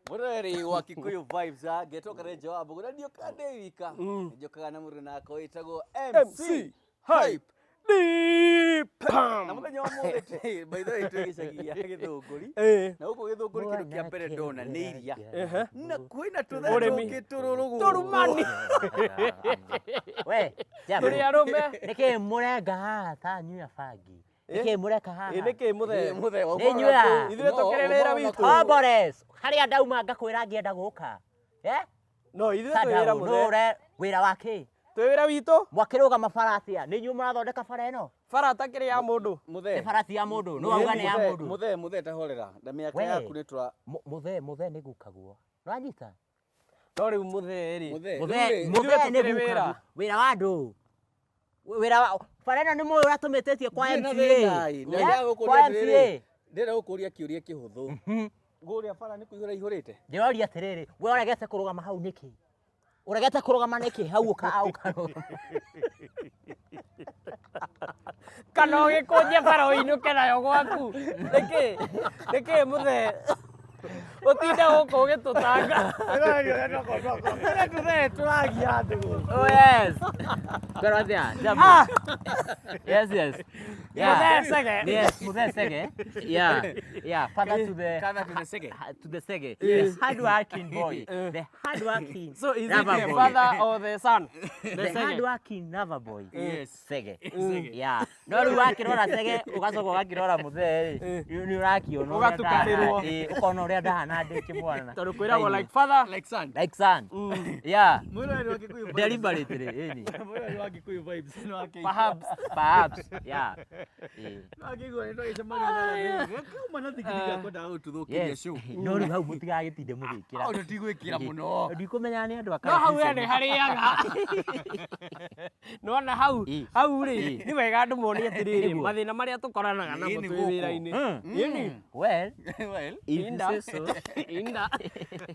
Mũroreri wa Kikuyu Vibes ah, ngetwo Karenjo wa Mbũgũ na ndiũkaga ndĩ wika, njũkaga na mũruna wakwa wĩtagwo MC MC Hype. Deep Na Pam. mũthenya wa ũmũthĩ by the way twĩ gĩcagi gĩa Gĩthũngũri. Na gũkũ Gĩthũngũri kĩndũ kĩa mbere ndona nĩ iria. Na kwĩna tũthere Ũrĩmi. tũngĩ tũrũrũ gũkũ. Tũrumani. We, jambo. Tũrĩ arũme. Nĩkĩ mũrenga haha ta nyuya bangi? Nĩkĩ mũreka haha? Ĩ nĩkĩ mũthee? Mũthee wa Nĩ inyuĩ a? Ithuĩ tũkĩrĩ wĩra witũ. Hombores, harĩa ndauma ngakwĩra ngĩenda gũka. Eh? No ithuĩ twĩ wĩra Sadaũ, mũthee. nũre wĩra wa kĩ? Twĩ wĩra witũ. Mwakĩrũgama bara atĩa? Nĩ inyuĩ mũrathondeka bara ĩno? Bara takĩrĩ ya mũndũ. Mũthee. Nĩ bara ti ya mũndũ, nĩ wauga nĩ ya mũndũ. Mũthee, mũthee tahorera. Na mĩaka We. yaku nĩ tũra Mũthee, mũthee nĩ gukagwo. Nĩwanyita? No rĩu mũthee rĩ. Mũthee. Mũthee, Rĩu rĩ, mũthee nĩ tũkĩrĩ wĩra. gukagwo. Wĩra wa andũ. Wĩra wa bara ĩno nĩ mũĩ ũrĩa tũmĩtĩtie kwa Ndirĩ na MCA. thĩna ĩ, na Eh? ndĩrenda gũkũria Kwa atĩrĩrĩ, MCA. ndĩrenda gũkũria kĩũria kĩhũthũ. Kũrĩa bara nĩ kũihũra ihũrĩte? Ndĩroria atĩrĩrĩ, we ũregete kũrũgama hau nĩkĩ? Ũregete kũrũgama nĩkĩ hau ũkarũgama? Kana ũgĩkũnje bara ũinũke nayo gwaku. Nĩkĩ? Nĩkĩ mũthee? Ũtinde gũkũ ũgĩtũtanga. Tũthee tũragia andũ gũkũ. Oh yes. Kwĩrwo atĩa? Jambo. Yes, yes. Yeah. Mũthee Sege. Yes, Mũthee Sege. Yeah. Yeah, father to the Father to the Sege. To the Sege. The hardworking boy. The hardworking So is it lover the boy. father or the son? The The Sege. hardworking lover boy. Yes. Sege. Yeah. No rĩu wakĩrora Sege ũgacoka ũgakĩrora mũthee rĩ, nĩ ũrakiona ũrĩa Ũgatukanĩrwo. ndahana. Ĩĩ, ũkona ũrĩa ndahana ndĩ kĩmwana. Tondũ kwĩragwo like father. Like son. Like son. Yeah. Mwĩroreri wa Kikuyu Vibes. Deliberately, ĩni. Mwĩroreri wa Kikuyu Vibes nĩ wakĩigua. Perhaps. Perhaps. Yeah. Ĩĩ. Nĩwakĩigua nĩ twagĩcemania na Ramesh. Kauma na thigithigi akwendaga gũtũthũkĩria Yes. show. No rĩu hau mũtigagĩtinde mũgĩkĩra. Hau tũtigwĩkĩra mũno. Ndikũmenya nĩ andũ a No hau we Karachuco. nĩ harĩaga. Nĩwona hau Ĩ. hau rĩ Ĩ. nĩ wega andũ mone atĩrĩrĩ Nĩguo. mathĩna marĩa tũkoranaga namo Ĩ, nĩ twĩ gũkũ. wĩra-inĩ. Ĩni. Well, Well, if you Inda. say so. Inda.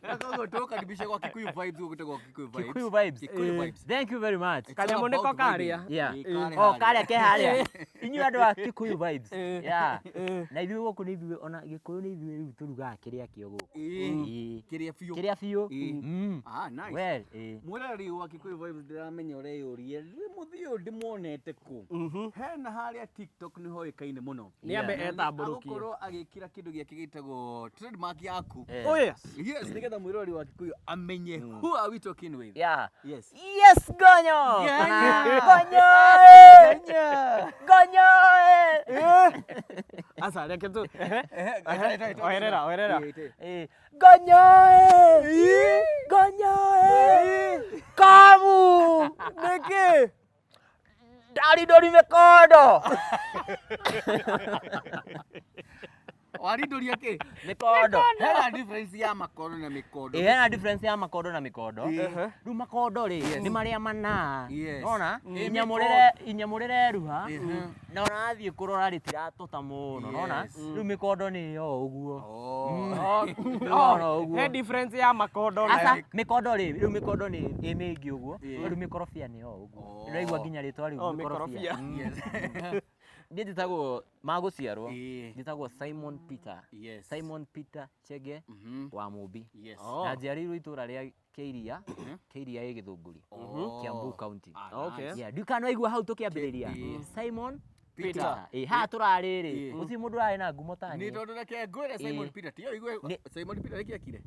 na koguo tũgũkaribisha gwa Kikuyu Vibes, gũkũ gwĩtagwo Kikuyu Vibes. Kikuyu Vibes. Kikuyu Vibes. Thank you very much. It's all Kanyamũ nĩko about karĩa. vibing. Yeah. Ĩ, karĩa Oh, harĩa. karĩa ke harĩa. Inyuĩ andũ a Kikuyu Vibes. Ĩ. Yeah. Na ithuĩ gũkũ nĩ ithuĩ ona Gĩkũyũ nĩ ithuĩ rĩu tũrugaga kĩrĩa kĩo gũkũ. Ĩ, Ĩ. kĩrĩa biũ. Kĩrĩa biũ. Ĩ. Ah, nice. Well, ĩ. Mwĩroreri wa Kikuyu Vibes ndĩramenya ũreyũria mũthii ũyũ ndĩmuonete kũ? Hena harĩa TikTok nĩ hoĩkaine mũno. Nĩ ambe Na nĩ etambũrũkie. agũkorwo agĩkĩra kĩndũ gĩake gĩtagwo trademark yaku. Eh. Oh yes. Yes, nĩgetha mwĩroreri wa Kikuyu amenye who are we talking with. Yeah. Yes. Yes, Gonyo! Gonyo! Gonyo! Gonyo! Aca reke tu. Oherera, oherera. Eh, Gonyo! Gonyo! Kamu! Nĩkĩ? Ndaridori mĩkondo! Warindoria kĩ? Mĩkondo. Hena difference ya makondo na mĩkondo. Ĩ, hena difference ya makondo na mĩkondo. Ĩ. Rĩu makondo rĩ, nĩ marĩa manaa. Yes. Nona? Ĩ, Inyamũ mĩkondo. rĩre inyamũ rĩreruha. Mhm. Na ona wathiĩ kũrora rĩtiratota mũno, nona? Yes. Rĩu mĩkondo nĩ ĩyo ũguo. Oh. Nona ũguo. He difference ya makondo na Aca, mĩkondo rĩ, rĩu mĩkondo nĩ ĩ mĩingĩ ũguo. Ĩ. Rĩu mĩkorobia nĩ yo ũguo. Oh. Ndĩraigua nginya rĩtwa rĩu Oh, mĩkorobia. mĩkorobia. Yes. Niĩ njĩtagwo magũciarwo. Ĩ. Njĩtagwo Simon Peter. Yes. Simon Peter Chege Mhm. wa Mũmbi. Yes. Oh. Na njiarĩirwo itũra rĩa Kĩiria, Kĩiria ĩ Gĩthũngũri, Oh. Kiambu County. Ah, Okay. nice. Yeah, ndiũĩ kana nĩwaigua hau tũkĩambĩrĩria. Ĩ. Simon Peter. Peter. Ĩ, haha tũrarĩ rĩ, Ĩ. gũtirĩ mũndũ ũrarĩ na ngumo ta Nĩ niĩ. tondũ reke ngwĩre Simon Ĩ. Peter, tiga ũigue Nĩ- Simon Peter nĩkĩ ekire?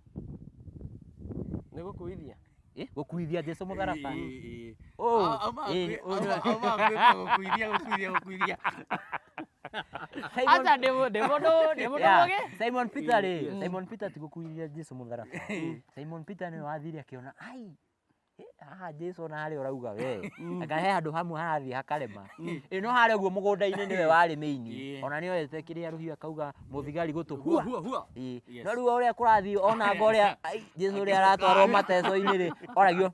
Nĩ gũkuithia. Ĩ, gũkuithia Jesũ mũtharaba. Ĩ, ĩ, ĩ. Oh, Auma ĩ, ũyũ nĩwe- auma gwĩka gũkuithia gũkuithia gũkuithia. Simon- Aca ndĩ mũndũ ndĩ mũndũ Yeah, mũgĩ. Simon Peter rĩ, Simon Peter ti gũkuithia Jesũ mũtharaba. Simon Peter nĩwe wathire akĩona ai haha Jesũ ona harĩa ũrauga we anga he handũ hamwe harathiĩ hakarema. Ĩ no harĩa ũguo mũgũnda-inĩ nĩwe warĩ mĩini. Ĩ. Ona nĩoete kĩrĩa rũhiũ akauga mũthigari gũtũ Hua hua. hua hua. Ĩ, Yes. no rĩu o ũrĩa kũrathiĩ onanga ũrĩa ai, Jesũ ũrĩa aratwarwo mateso-inĩ rĩ, oragio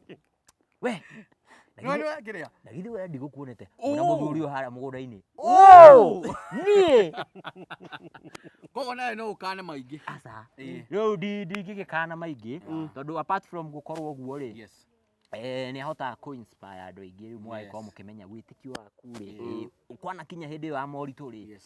we na Nĩwe githĩ- nĩwe kĩrĩa? na githĩ we ndigũkuonete na Oh. mũthuri ũyũ harĩa mũgũnda-inĩ. Oh! Niĩ Koguo nawe no ũkane maingĩ. aca Ĩ. rĩu ndingĩgĩkana maingĩ tondũ apart from gũkorwo ũguo rĩ Yes. Nĩ ahotaga kũ inspire andũ aingĩ rĩu mũgagĩkorwo mũkĩmenya wĩtĩkio waku rĩ, kwanakinya hĩndĩ ĩyo ya moritũ rĩ,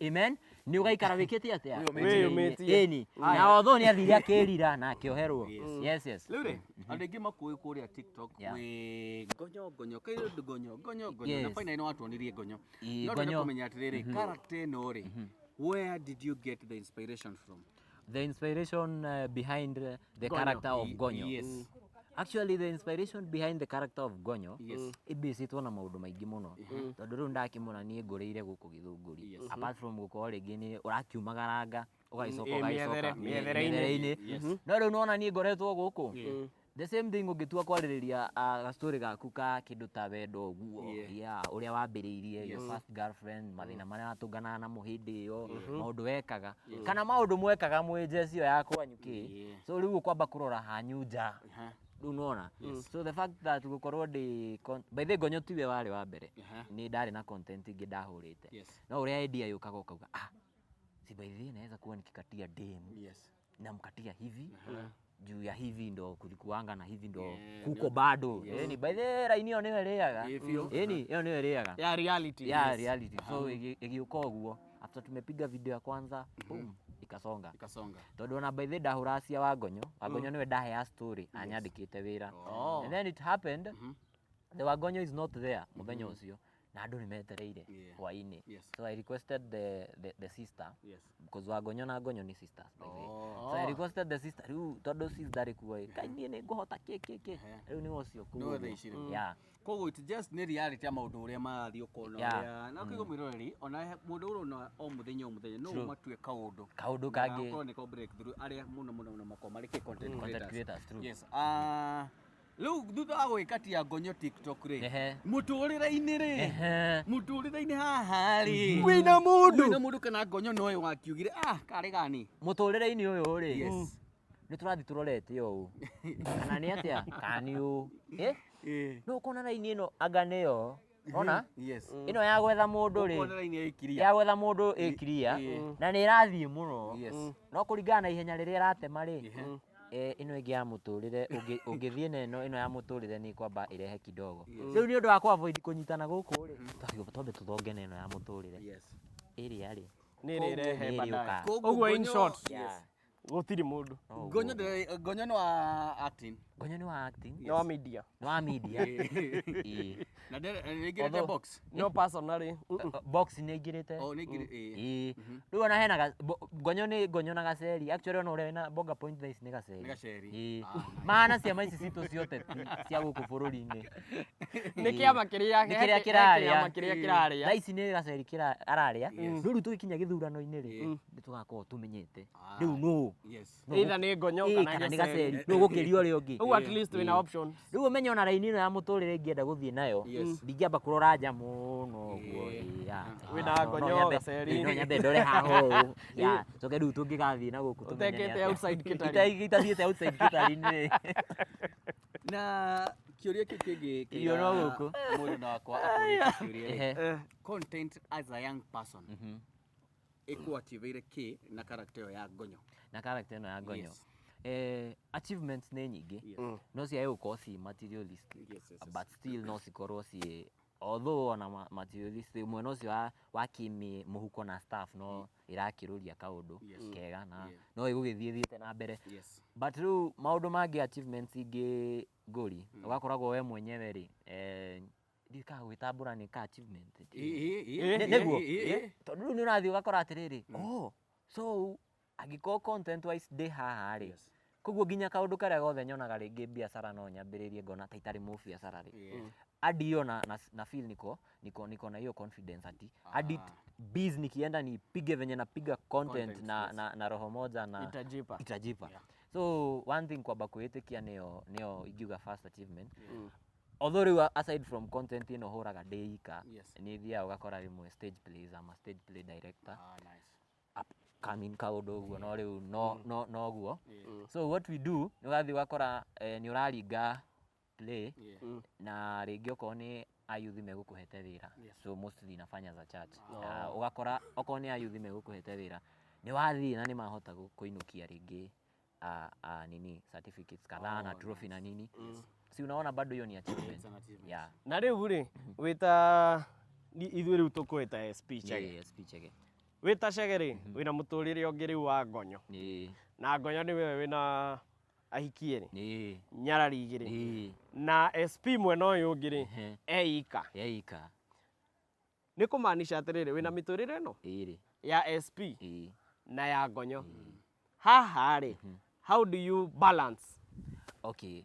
amen, nĩ ũgaikara wĩkĩte atĩa? Wĩyũmĩtie. Ĩni. Na although nĩ athire akĩrira na akĩoherwo. Yes. Rĩu rĩ, andũ aingĩ makũĩ kũrĩa TikTok wĩ Ngonyo, Ngonyo, kairũ Ngonyo, Ngonyo, Ngonyo, na finally nĩ watuonirie Ngonyo. Ĩĩ, No ndĩrenda Ngonyo. kũmenya atĩrĩrĩ, character ĩno rĩ, where did you get the inspiration from? The inspiration behind the character of Gonyo. Yes. Actually, the inspiration behind the character of Gonyo ĩmbĩcĩtwo na maũndũ maingĩ mũno, tondũ rĩu ndakĩmũra niĩ ngũrĩire gũkũ Gĩthũngũri. Apart from gũkorwo rĩngĩ nĩ ũrakiumagaranga ũgagĩcoka ũgagĩcoka mĩethere-inĩ. mĩethere-inĩ, no rĩu nĩwona niĩ ngoretwo gũkũ. The same thing ũngĩtua kwarĩrĩria gastori gaku ka kĩndũ ta wendo ũguo, yeah, ũrĩa wambĩrĩirie your first girlfriend, mathĩna marĩa watũnganaga namo hĩndĩ ĩyo, maũndũ wekaga kana maũndũ mwekaga mwĩ njeci ĩyo ya kwanyu kĩ. So rĩu ũkwamba kũrora hanyu nja rĩu nĩwona. So the fact that gũkorwo ndĩ by the way, Ngonyo tiwe warĩ wa mbere, nĩ ndarĩ na content ingĩ ndahũrĩte, no ũrĩa idea yũkaga ũkauga, ah, si by the way naweza kuwa nikikatia demu namkatia hivi juu ya hivi ndo kulikuanga na hivi ndo kuko bado. Yani by the way raini ĩyo nĩyo ĩrĩaga. Yani ĩyo nĩyo ĩrĩaga Ya reality. Ya reality. So ĩgĩũka ũguo after tumepiga video ya kwanza, boom, ikasonga. Ikasonga. Tondũ ona by the way ndahũra cia Wangonyo, Wangonyo nĩwe ndahea story anyandĩkĩte wĩra. And then it happened the Wangonyo is not there mũthenya ũcio na andũ nĩ metereire hwainĩ. So I requested the sister, because Wangonyo na Ngonyo nĩ sisters, by the way. So I requested the sister, rĩu tondũ sis ndarĩ kuo ĩ, kaĩ niĩ nĩ ngũhota kĩ kĩ kĩ, rĩu nĩwe ũcio kũu Nĩwe ũguo. thaa ici rĩu. Yeah. Koguo it just nĩ reality ya maũndũ ũrĩa marathiĩ ũkona ũrĩa na kĩgo mwĩroreri ona mũndũ ũrona o mũthenya o mũthenya no ũmatue kaũndũ Kaũndũ kangĩ. Korwo nĩko breakthrough arĩa mũno mũno mũno makorwo marĩ kĩ content Content creators. creators, true. Yes. Rĩu thutha wa gwĩkatia Ngonyo TikTok rĩ, Ehe. mũtũrĩre-inĩ rĩ, Ehe. mũtũrĩre-inĩ haha rĩ, Wĩna mũndũ. wĩna mũndũ kana Ngonyo nowe wakiugire ah karĩ gani? Mũtũrĩre-inĩ ũyũ rĩ, Yes. nĩ tũrathiĩ tũrorete ũũ kana nĩ atĩa kana nĩ ũũ. Eh. No ũkona raini ĩno anga nĩyo ona Yes. ĩno ya gwetha mũndũ rĩ, Ũkona raini ĩkiria. ya gwetha mũndũ ĩkiria na nĩ ĩrathiĩ mũno. Yes. No kũringana na ihenya rĩrĩa ĩratema rĩ, ĩno ĩngĩ ya mũtũrĩre ũngĩthiĩ na ĩno ya mũtũrĩre nĩ kwamba ĩrehe kidogo. Rĩu nĩ ũndũ wa kũ avoid kũnyitana gũkũ rĩ, twagĩrĩirwo twambe tũthonge na ĩno ya mũtũrĩre. Yes. Ĩrĩa rĩ Nĩ ĩrĩrehe nĩ baadaye. ĩrĩũkaga. Koguo Ũguo in Ngonyo- short, Yeah. gũtirĩ mũndũ. No ũguo. Ngonyo Ngonyo nĩ wa acting. Ngonyo nĩ wa acting, Nĩ wa media. nĩ wa media. Ĩĩ. Na nĩaingĩrĩte Although- box. No personally. Box nĩ aingĩrĩte. Oh, nĩaingĩrĩ- ĩĩ. Ĩĩ. Rĩu ona hena Ngonyo nĩ Ngonyo na Gaceri. Actually ona ũrĩa wĩna Bonga Point thaa ici nĩ Gaceri. Nĩ Gaceri. Ĩĩ. Ah, nice. Maana ciama ici citũ cia ũteti cia gũkũ bũrũri-inĩ. Nĩ kĩama kĩrĩa Nĩ kĩrĩa kĩrarĩa. kĩama kĩrĩa kĩrarĩa. Thaa ici nĩ Gaceri ararĩa. Rĩu rĩu tũgĩkinya gĩthurano-inĩ rĩ, nĩ tũgakorwo tũmenyete rĩu nũ. Yes. Nũ Either nĩ Ngonyo Ĩĩ, kana kana nĩ Gaceri. Gaceri. Nũ gũkĩria ũrĩa ũngĩ. Ũguo at least wĩna options. Rĩu ũmenye ona raini ĩno ya mũtũrĩre ingĩenda gũthiĩ nayo, ndingĩamba kũrora nja mũno ũguo. Yeah. Wĩna Ngonyo, Gaceri. No nyambe ndore haha ũũ. Yeah. Coke rĩu tũngĩgathiĩ na gũkũ tũmenye nĩ Ũtekĩte atĩa. outside kĩtari. Itathiĩte outside kĩtari-inĩ. Na kĩũria kĩu kĩngĩ kĩrĩa Irio no gũkũ. mũndũ na wakwa akũrĩtie kĩũria rĩ, Ehe. content as a young person ĩkũachievĩire kĩ na character ĩyo ya Ngonyo? Na character ĩno ya Ngonyo. Yes. Achievements nĩ nyingĩ. Yes. No ciage gũkorwo ci materialistic. Yes, yes, yes. But still no cikorwo ciĩ although ona materialistic mwena ũcio wa kĩmĩ mũhuko na staff no ĩrakĩrũria kaũndũ Yes. kega na Yeah. no ĩgũgĩthiĩ thiĩte na mbere. Yes. But rĩu maũndũ mangĩ achievements ingĩ ngũri ũgakoragwo we mwenyewe rĩ, ndiũĩ kana gwĩtambũra nĩ ka achievement. Nĩguo tondũ rĩu nĩ ũrathiĩ ũgakora atĩrĩrĩ, oh, so angĩkorwo content wise ndĩ haha rĩ, Yes. koguo nginya kaũndũ karĩa gothe nyonaga rĩngĩ biacara no nyambĩrĩrie ngona ta itarĩ mũbiacara rĩ, Yeah. hadi hiyo na feel niko na hiyo confidence ati hadi biz nikienda nipige venye napiga content, Content, na, yes. na roho moja na Itajipa. itajipa. So one thing kwamba kwĩĩtĩkia nĩyo ingiuga first achievement. Although rĩu aside from content ĩno hũraga ndĩ ika, Yes. nĩ thiaga ũgakora rĩmwe stage plays ama stage play director, Ah, nice. upcoming kaũndũ ũguo, no rĩu no noguo. So what we do nĩ ũgathiĩ ũgakora nĩ ũraringa play Yeah. na rĩngĩ okorwo nĩ ayuthi megũkũhete wĩra. Yes. So mostly nafanya za church. Ũgakora okorwo nĩ ayuthi megũkũhete wĩra, nĩ wathiĩ na nĩ mahota kũinũkia rĩngĩ nini certificates kadhaa na Oh, trophy na nini. Yes. Si unaona bado hiyo ni achievement. It's an achievement. Yeah. Na rĩu rĩ, wĩta ithuĩ rĩu tũkwĩta SP Chege. Yeah, SP Chege. Wĩta Chege rĩ, wĩna mũtũrĩre ũngĩ rĩu wa ngonyo. Ĩĩ. Na ngonyo nĩwe wĩna ahiki erĩ, Ĩĩ. nyarari igĩrĩ. Ĩĩ. Na SP mwena ũyũ ũngĩ rĩ, Ehe. eika. Yeika. Nĩ kũmaanisha atĩrĩrĩ, wĩna mĩtũrĩre ĩno Ĩrĩ. ya SP Ĩĩ. na ya ngonyo. Haha rĩ, how do you balance? Okay.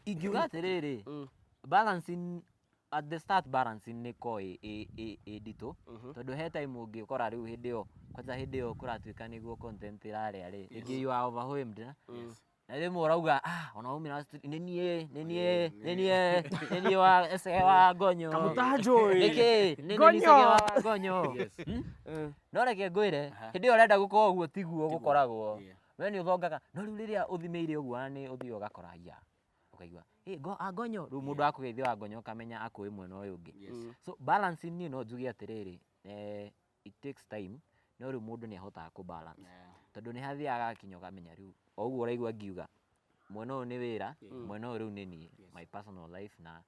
Ingiuga atĩrĩrĩ, balancing at the start, balancing nĩ ko ĩ nditũ, tondũ he time ũngĩkora rĩu hĩndĩ ĩyo, kwanza hĩndĩ ĩyo kũratuĩka nĩguo content ĩrarĩa rĩ, rĩngĩ you are overwhelmed na rĩmwe ũrauga, ah, ona umĩra nĩ niĩ wa Chege wa ngonyo. Kamũtanjũĩ. Nĩkĩ nĩ niĩ Ngonyo. Chege wa ngonyo. Yes. No reke ngwĩre, hĩndĩ ĩyo ũrenda gũkorwo ũguo tiguo gũkoragwo. Yeah. We nĩ ũthongaga, no rĩu rĩrĩa ũthimĩire ũguo na nĩ ũthiaga ũgakora haiya, ũkaigua "Ĩ, a ngonyo rĩu mũndũ akũgeithia wa ngonyo ũkamenya akũĩ mwena ũyũ ũngĩ." Yes. So balancing, niĩ no njuge atĩrĩrĩ, it takes time, no rĩu mũndũ nĩ ahotaga kũ balance, Yeah. tondũ nĩ hathiaga gakinya ũkamenya rĩu o ũguo ũraigua ngiuga mwena ũyũ nĩ wĩra, mwena ũyũ rĩu nĩ niĩ, my personal life na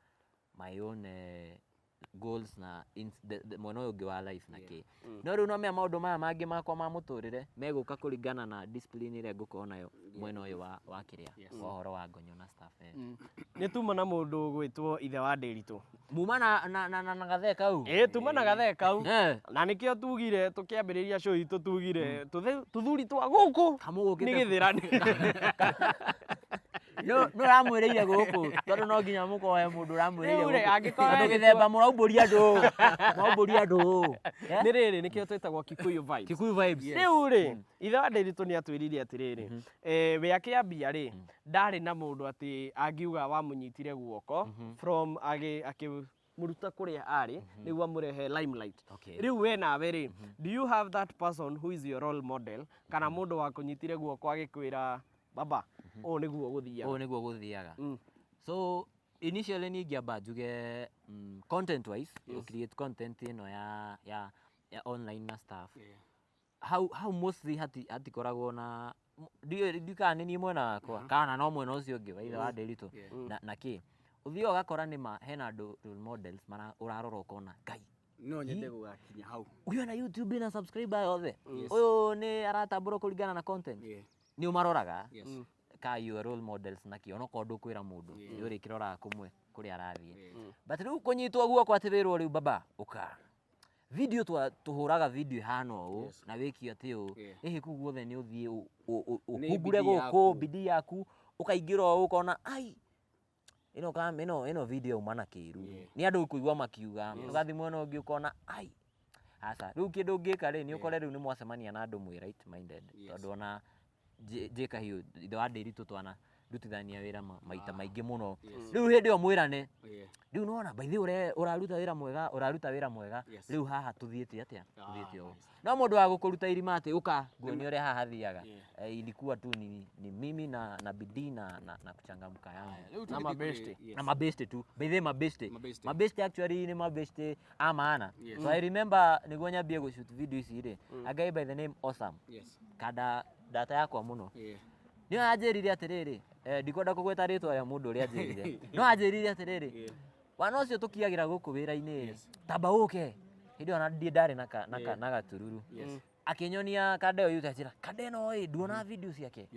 my own goals na mwena ũyũ ũngĩ wa life na kĩ. No rĩu no menya maũndũ maya mangĩ makwa ma mũtũrĩre megũka kũringana na discipline ĩrĩa ngũkorwo nayo mwena ũyũ wa kĩrĩa wa ũhoro wa ngonyo na stuff. Nĩ tuma na mũndũ ũgwĩtwo ithe wa Ndĩritũ. Muma na gathee kau. Ĩ, tuma na gathee kau. Eh. Na nĩkĩo tugire tũkĩambĩrĩria show itũ tugire tũthuri twa gũkũ Kamũgũkĩte. nĩ gĩthĩrani. No ũramwĩrĩire gũkũ tondũ no nginya mũkorwo he mũndũ ũramwĩrĩire Rĩu rĩ, gũkũ. angĩkorwo Tondũ we gĩthemba mũraumbũria andũ, mũraumbũria andũ. Eh? Nĩ rĩrĩ, nĩkĩo twĩtagwo Kikuyu Vibes. Kikuyu Vibes. Rĩu rĩ, ithe wa Ndĩritũ nĩ atwĩrire atĩrĩrĩ, we akĩambia rĩ, ndarĩ na mũndũ atĩ angiuga wamũnyitire guoko from akĩmũruta kũrĩa arĩ nĩguo amũrehe limelight. Okay. Rĩu we nawe rĩ, do you have that person who is your role model, kana mũndũ wakũnyitire guoko agĩkwĩra, "Baba, ũũ nĩguo gũthiaga"? Ũũ nĩguo gũthiaga. So initially niĩ ingĩamba njuge, content wise, yes, create content ĩno ya online na stuff, how mostly hatikoragwo na ndiũĩ kana nĩ niĩ mwena wakwa kana no mwena ũcio ũngĩ wa ithe wa Ndĩritũ na kĩ, ũthiaga ũgakora nĩma hena andũ role models ũrarora ũkona ngai No nyende gũgakinya hau. Ũyũ na YouTube na subscriber yothe, ũyũ nĩ aratambũrwo kũringana na content. Nĩ ũmaroraga ka your role models na kĩ, onokorwo ndũkwĩra mũndũ, nĩ ũrĩkĩroraga kũmwe kũrĩa arathiĩ. But rĩu kũnyitwo guoko atĩ wĩrwo rĩu, "Baba, ũka video tũhũraga video ĩhana ũũ na wĩke atĩ ũũ," ĩhĩ kũu guothe nĩ ũthiĩ Nĩ ũhungure bidii gũkũ yaku. Bidii yaku, ũkaingĩra ũũ ũkona ai ĩno ĩno video yauma na kĩru nĩ andũ kũigua makiuga, ũgathiĩ mwena ũngĩ ũkona ai aca. Rĩu kĩndũ ũngĩka rĩ, nĩ ũkore rĩu nĩ mwacemania na andũ mwĩ right minded, tondũ ona J Kahiũ, ithe wa Ndĩritũ, twana rutithania wĩra maita maingĩ mũno. Rĩu hĩndĩ ĩyo mwĩrane, "Rĩu nĩwona by the way ũraruta wĩra mwega, ũraruta wĩra mwega." "Rĩu haha tũthiĩte atĩa?" "Tũthiĩte ũũ." No mũndũ wa gũkũruta irima atĩ ũka nguonie ũrĩa haha hathiaga, ilikuwa tu ni mimi na bidii na kuchangamka yangu. Rĩu Na tũgĩthiĩ mabeshte. Na mabeshte tu, by the way, mabeshte. Mabeshte. Mabeshte, actually nĩ mabeshte a maana. So I remember nĩguo nyambie gũshoot video ici rĩ, a guy by the name Awesome, kanda data yakwa mũno, nĩyo anjĩrire atĩrĩrĩ, ndikwenda kũgweta rĩtwa rĩa mũndũ ũrĩa anjĩrire, no anjĩrire atĩrĩrĩ, "Wana ũcio tũkiagĩra gũkũ wĩra-inĩ rĩ, tamba ũke." Hĩndĩ ĩyo ona ndiĩ ndarĩ na gatururu. Akĩnyonia kanda ĩyo yute, anjĩra, "Kanda ĩno ĩ nduona video ciake,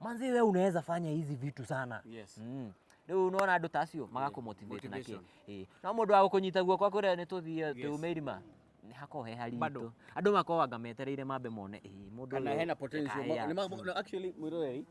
manzi, we unaweza fanya hizi vitu sana." Rĩu nĩwona andũ ta acio magakũmotivate na kĩ. Motivation. Ĩ, no mũndũ wa gũkũnyita guoko akwĩre nĩ tũthiĩ tuume irima, nĩ hakoragwo he haritũ. Bado. Andũ makoragwo anga metereire mambe mone ĩ mũndũ Kana ũyũ hena potential. aya. No, actually mwĩroreri,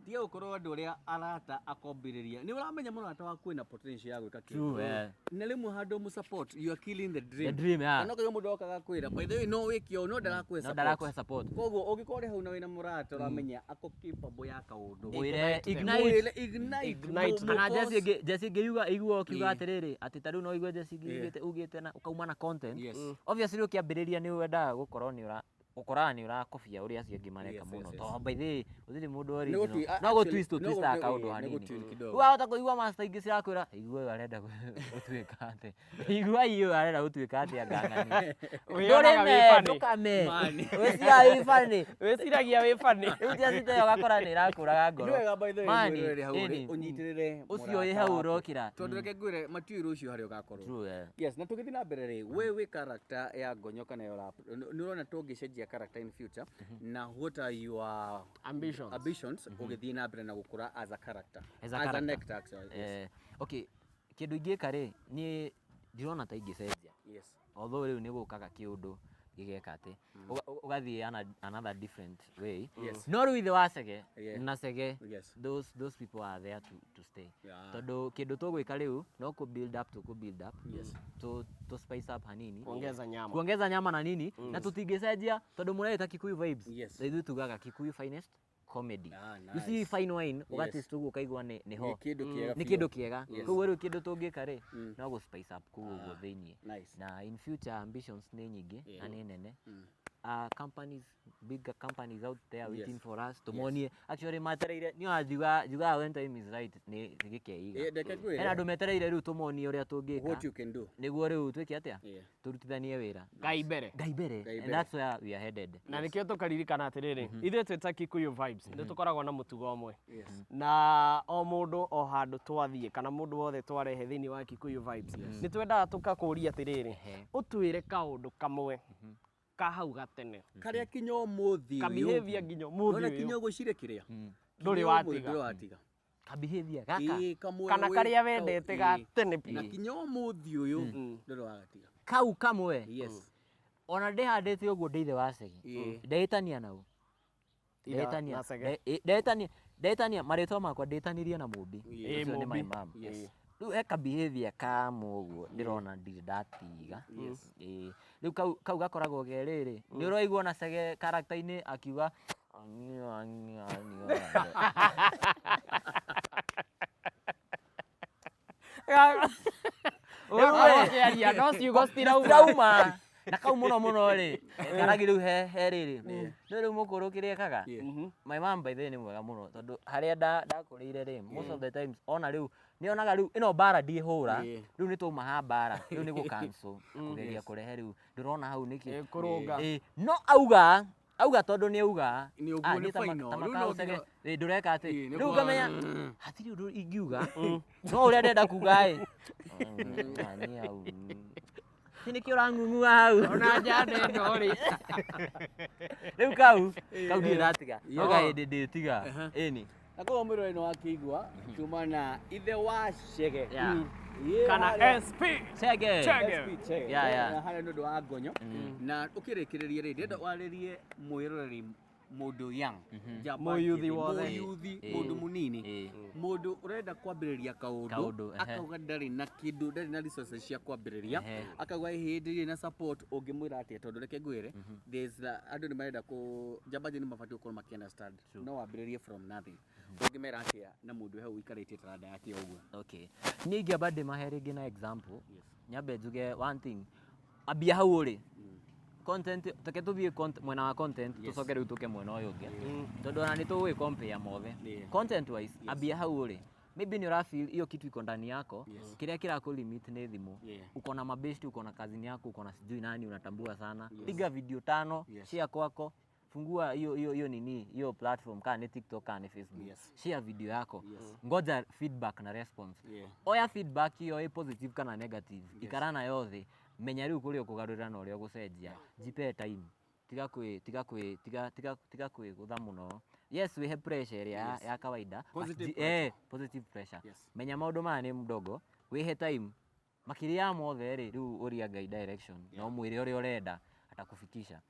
tiga gũkorwo andũ arĩa arata akombĩrĩria nĩ ũramenya mũrata waku ena potential ya gwĩka kĩndũ, True, eh. na rĩmwe handũ mu support, you are killing the dream. The dream, yeah. Kana ũkaigua mũndũ okaga kwĩra, "By the way, no wĩke ũũ," no ndarakũhe No support. ndarakũhe support. Koguo ũngĩkorwo ũrĩ hau na wĩna mũrata ũramenya ako capable ya kaũndũ, Mwĩre ignite. mwĩre ignite. Ignite. Kana Force. Jesse ĩngĩ, Jesse ĩngĩ yuga igua ũkiuga atĩrĩrĩ, atĩ ta rĩu no igue Jesse ĩngĩ ugĩte na ũkauma na content. Obviously ũkĩambĩrĩria nĩ wendaga gũkorwo nĩ ũra Ũkoraga nĩ ũrakobia ũrĩa acio angĩ mareka mũno. Tondũ by the way, gũtirĩ mũndũ Nĩ original. No actually, gũ-twist no tũ-twistaga kaũndũ nĩ hanini. gũ-twist kidogo. Rĩu wahota kũigua master ingĩ cirakwĩra, igua ũyũ arenda gũtuĩka atĩ, igua ũyũ arenda gũtuĩka atĩa ngang'ani. Wĩyonaga wĩ Ndũrĩme, funny. ndũkame. Mani. Wĩciraga wĩ funny. Wĩciragia wĩ funny. Rĩu tiacita ĩyo ũgakora nĩ ĩrakũraga Nĩ ngoro. wega by the way Mani, mwĩroreri hau ũrĩ, ĩni. ũnyitĩrĩre Ũcio mũrata wĩ hau waku. ũrokĩra. Tondũ reke ngwĩre matiũĩ rũciũ harĩa ũgakorwo. True, eh. Yes, na tũgĩthiĩ na mbere rĩ, we wĩ character ya Ngonyo kana ya rap, nĩ ũrona tũngĩcenjia character in future, na what are your Ambitions. ambitions ũgĩthiĩ na mbere na gũkũra as a character, As a as an character. actor actually. Yes. Okay, kĩndũ ingĩka rĩ, niĩ ndirona ta ingĩcenjia. Although rĩu nĩ gũkaga kĩũndũ gĩgeka atĩ ũgathiĩ another different way. No rĩu ithe wa Chege na Chege, those people are there to stay. Tondũ kĩndũ tũgwĩka rĩu no kũ build up, tũkũ build up, to spice up hanini, Kuongeza nyama. Kuongeza nyama na nini, na tũtingĩcenjia tondũ mũreĩta Kikuyu Vibes. Na ithuĩ tugaga Kikuyu finest comedy. You see, Nice. fine wine ũgataste ũguo ũkaigua nĩ ho. Nĩ kĩndũ kĩega Nĩ biũ. kĩndũ kĩega. Koguo rĩu kĩndũ tũngĩka rĩ, no gũ spice up kũu ũguo thĩiniĩ. Nice. Na in future ambitions nĩ nyingĩ na nĩ nene. Companies, bigger companies out there waiting for us tũmonie. Actually metereire niĩ njugaga when time is right nĩ gĩkeiga. Reke ngwĩre. Hena andũ metereire rĩu tũmonie ũrĩa tũngĩka. What you can do. Nĩguo rĩu twĩke atĩa? Yeah. Tũrutithanie wĩra. Ngai mbere. Ngai mbere. Ngai And mbere. that's where we are headed. Na nĩkĩo tũkaririkana atĩrĩrĩ, ithuĩ twĩ ta Kikuyu Vibes nĩ tũkoragwo na mũtugo ũmwe. Yes. Na o mũndũ o handũ twathiĩ kana mũndũ wothe twarehe thĩinĩ wa Kikuyu Vibes, nĩ twendaga tũkakũria atĩrĩrĩ, ũtwĩre kaũndũ kamwe ka hau gatene, Karĩa kinya ũmũthĩ ka ũyũ. behavior nginya ũmũthĩ Ona ũyũ. kinya ũgwĩciria kĩrĩa. Ndũrĩ Kinya ũmũthĩ watiga. ndũrĩ watiga. Ka behavior gaka. Ĩĩ, kamwe Kana wĩ- karĩa wendete ga ĩĩ. tene Na biũ. kinya ũmũthĩ ũyũ ndũrĩ wagatiga. Kau kamwe. Yes. Ona ndĩhandĩte ũguo ndĩ ithe wa Chege. Ĩĩ. Ndehĩtania nau. Ithe Ndehĩtania. na Chege. Ndehĩtania. Ndehĩtania marĩtwa makwa ndĩtanirie na Mũmbi. Ĩĩ, Ũcio nĩ my Mũmbi. mom. Yes. Rĩu he ka behavior kamwe ũguo ndĩrona ndirĩ ndatiga. Ĩĩ. Rĩu kau gakoragwo ke rĩrĩ. Nĩ ũraigua ona Chege character-inĩ akiuga "Ang'io, ang'io, ang'io, ang'io." Ũgakorwo ũkĩaria no ciugo citirauma. Citirauma. Na kau mũno mũno rĩ, karagi rĩu he rĩrĩ. Nĩ rĩu mũkũrũ kĩrĩa ekaga. My mom by the way nĩ mwega mũno tondũ harĩa ndakũrĩire rĩ, most of the times ona rĩu nĩ onaga rĩu ĩno mbara ndiĩhũra, rĩu nĩ twauma ha mbara, rĩu nĩ gũ cancel, kũgeria kũrehe rĩu ndũrona hau nĩkĩ. Kũrũnga. No auga tondũ nĩ auga, Nĩ ũguo, nĩ niĩ final. ta Rĩu no makau Chege, nginya- ndũreka atĩ. Ĩĩ, nĩ Rĩu kwa- ngamenya hatirĩ ũndũ ingiuga, no ũrĩa ndĩrenda kuga ĩ. Niĩ hau. Ti nĩkĩo ũrang'ung'ua hau. Ona njanda ĩno rĩ. Rĩu kau ndirĩ ndatiga. No kahĩndĩ ndĩtiga. Ĩni. Na koguo mwĩroreri nĩ wakĩigua tuma na ithe wa Chege. Yeah. Ĩĩ, Kana harĩa- SP. Chege. Chege. SP Chege. Yeah, yeah. Na harĩa nĩ ũndũ wa Ngonyo. Na ũkĩrĩkĩrĩria rĩ, ndĩrenda warĩrie mwĩroreri mũndũ young, njamba Mũyuthi njĩthĩ, wothe. mũyuthi, mũndũ mũnini, mũndũ ũrenda kwambĩrĩria kaũndũ, Kaũndũ, ehe. akauga ndarĩ na kĩndũ, ndarĩ na resources cia kwambĩrĩria, akauga hĩndĩ ndirĩ na support, ũngĩmwĩra atĩa? Tondũ reke ngwĩre, andũ nĩ marenda kũ njamba njĩthĩ nĩ mabatiĩ gũkorwo makĩ understand no wambĩrĩrie from nothing. Ũngĩmera atĩa na mũndũ hau ũikarĩtie taranda yake ũguo? Okay. Niĩ ingĩamba ndĩmahe rĩngĩ na example. Nyambe njuge one thing. Ambia hau ũrĩ. Content, reke tũthiĩ mwena wa content, tũcoke rĩu tũke mwena ũyũ ũngĩ. Tondũ ona nĩ tũgũgĩ compare mothe. Content wise, ambia hau ũrĩ. Maybe nĩ ũra feel hiyo kitu iko ndani yako, kĩrĩa kĩrakũ limit nĩ thimũ. Uko na mabeshti, uko na kazini yako, uko na sijui nani unatambua sana. Piga video 5, share kwako. Fungua hiyo hiyo hiyo nini, hiyo platform kaa ni TikTok, kaa ni Facebook. Share video yako. Ngoja feedback na response. Oya feedback hiyo ĩ positive kana negative. Ikara nayo thĩ. Menya rĩu kũrĩa ũkũgarũrĩra na ũrĩa ũgũcenjia. Jipe time. Tiga kwĩ tiga kwĩ tiga tiga tiga kwĩgũtha mũno. Yes, wĩhe pressure ĩrĩa ya kawaida. But Positive positive pressure. Yes. Menya maũndũ maya nĩ mdogo. Wĩhe time. Makĩria ya mothe rĩ, rĩu ũria Ngai direction. Na ũmwĩre ũrĩa ũrenda atakufikisha.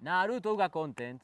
Na rĩu twauga content,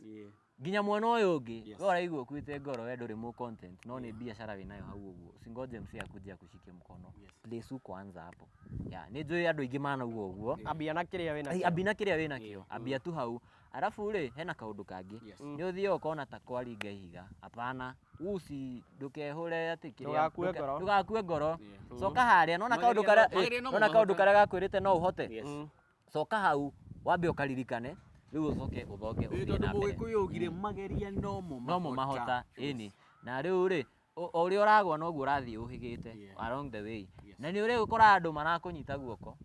nginya mwena ũyũ ũngĩ, we ũraigua ũkuĩte ngoro, we ndũrĩ mũ content, no nĩ biacara wĩnayo hau ũguo. Usingoje msee akuje akushike mkono. Place uko anza hapo. Yeah, nĩ njũĩ andũ aingĩ manauga ũguo. Ambia na kĩrĩa wĩna Ai, kĩo. ambia na kĩrĩa wĩna kĩo. Ambia tu hau. Arabu rĩ, hena kaũndũ kangĩ. Nĩ ũthiaga ũkona ta kwaringa ihiga. Hapana. Usi ndũkehũre atĩ kĩrĩa. Ndũgakue ngoro. Ndũgakue ngoro. Coka harĩa, nona kaũndũ Mageria karĩa, no nona kaũndũ mahote. karĩa gakwĩrĩte no ũhote. Coka hau, wambe ũkaririkane. Rĩu ũcoke ũthonge Ĩ, ũthiĩ tondũ na mbere. Mũgĩkũyũ augire mageria nomo Nomo mahota, ĩni. Na rĩu rĩ, o ũrĩa ũragwa noguo ũrathiĩ ũhĩgĩte along the way. Na nĩ ũrĩgũkora andũ marakũnyita guoko,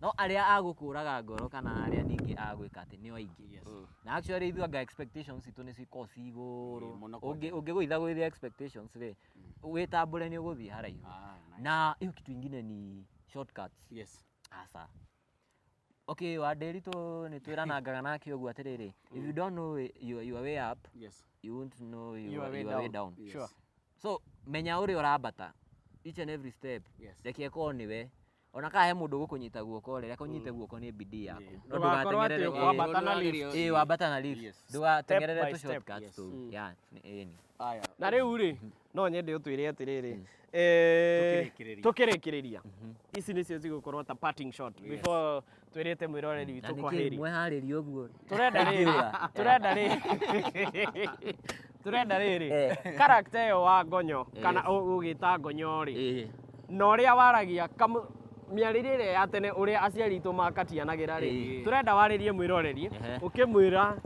no arĩa a gũkũraga ngoro kana arĩa ningĩ a gwĩka atĩ nĩo aingĩ. Na actually ithuĩ anga expectations citũ nĩ cikoragwo ci igũrũ. Ĩĩ, mũno. Ũngĩgũitha gũithia expectations rĩ, wĩtambũre nĩ ũgũthiĩ haraihu. Ah, nice. Na hiyo kitu ingine ni shortcuts. Aca. Okay, Wandĩritũ nĩ twĩranangaga nake ũguo atĩrĩrĩ, if you don't know your way up, you won't know your way down. So menya ũrĩa ũrambata each and every step. Reke ĩkorwo nĩwe. Ona kana he mũndũ ũgũkũnyita guoko rĩ, reke ũnyite guoko nĩ bidii yaku. No Ndũgakorwo atĩ ndũgateng'erere ũkwambata na lift. Ĩĩ, wambata na lift. Yes. Ndũgateng'erere Step by tũ step. shortcuts tũu. Yeah, ĩni. Aya. Na rĩu rĩ, no nyende ũtwĩre atĩrĩrĩ, Tũkĩrĩkĩrĩria. tũkĩrĩkĩrĩria ici nĩcio cigũkorwo ta parting shot before twĩrĩte mwĩroreri Na witũ nĩkĩ kwaheri. mweharĩria ũguo? Tũrenda rĩrĩ, Ingĩũra. tũrenda rĩrĩ, tũrenda rĩrĩ, character ĩyo wa Ngonyo kana ũgĩta Ngonyo rĩ, na ũrĩa waragia mĩarĩrie ĩrĩa ya tene ũrĩa aciari aitũ makatianagĩra rĩ, tũrenda warĩrie mwĩroreri ũkĩmwĩra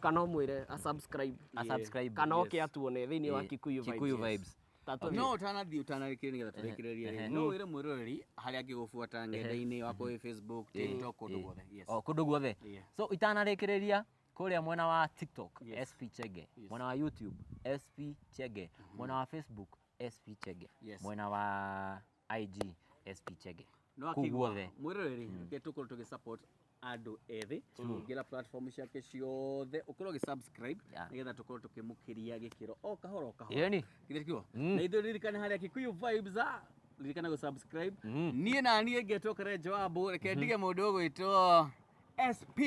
kana ũmwĩre a subscribe A subscribe. kana oke atuone thĩinĩ wa Kikuyu Vibes. Kikuyu Vibes. Ta tũthiĩ. No ũtanathiĩ ũtanarĩkĩrĩria nĩgetha tũrĩkĩrĩrie rĩ, no wĩre mwĩroreri harĩa angĩgũbuata ng'enda-inĩ wakorwo wĩ Facebook, TikTok, kũndũ guothe. Yes. O kũndũ guothe. Yeah. So itanarĩkĩrĩria kũrĩa mwena wa TikTok Yes. SP Chege, mwena wa YouTube SP Chege, mwena wa Facebook SP Chege, Yes. mwena wa IG SP Chege. No Kũu akĩigua guothe. mwĩroreri, reke tũkorwo tũgĩ support andũ ethĩ, ingĩra platform ciake ciothe ũkorwo ũgĩ subscribe nĩgetha tũkorwo tũkĩmũkĩria gĩkĩro o kahora o kahora. Ĩni. Githĩ tiguo? Na ithuĩ ririkana harĩa Kikuyu Vibes, ririkana gũ subscribe. Niĩ na niĩ ngetwo Karenjo Wambu, reke ndige mũndũ ũgwĩtwo SP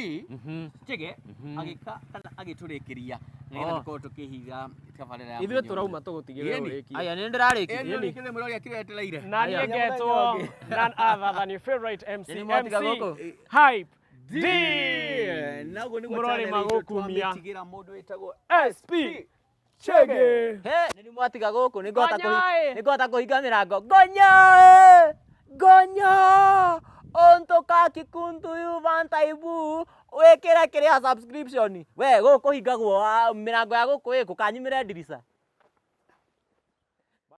Chege agĩka kana agĩtũrĩkĩria nĩgetha tũkorwo tũkĩhinga tabarĩra ya Ithuĩ mũthenya tũrauma ũmũthĩ. tũgũtigĩrĩra Ĩni. ũrĩkie. Aya nĩ ndĩrarĩkirie. Ĩni, ũrĩkĩrie mũrori akĩretereire. Na niĩ ngetwo none other than your favorite MC, Nĩ mwatiga MC gũkũ? Hype D. Na ũguo nĩguo Mũrori channel itũ magũkumia. twamĩtigĩra mũndũ wĩtagwo SP Chege. He, nĩ mwatiga gũkũ nĩ ngũhota Gonyo ĩ! nĩ ngũhota kũhinga mĩrango. Gonyo ĩ! Gonyo! Ontoka kikundu yu vantaibu wĩkĩre kĩrĩa subscription. We gũkũ kũhingagwo mĩrango ya gũkũ ĩ kũkanyumĩre ndirica.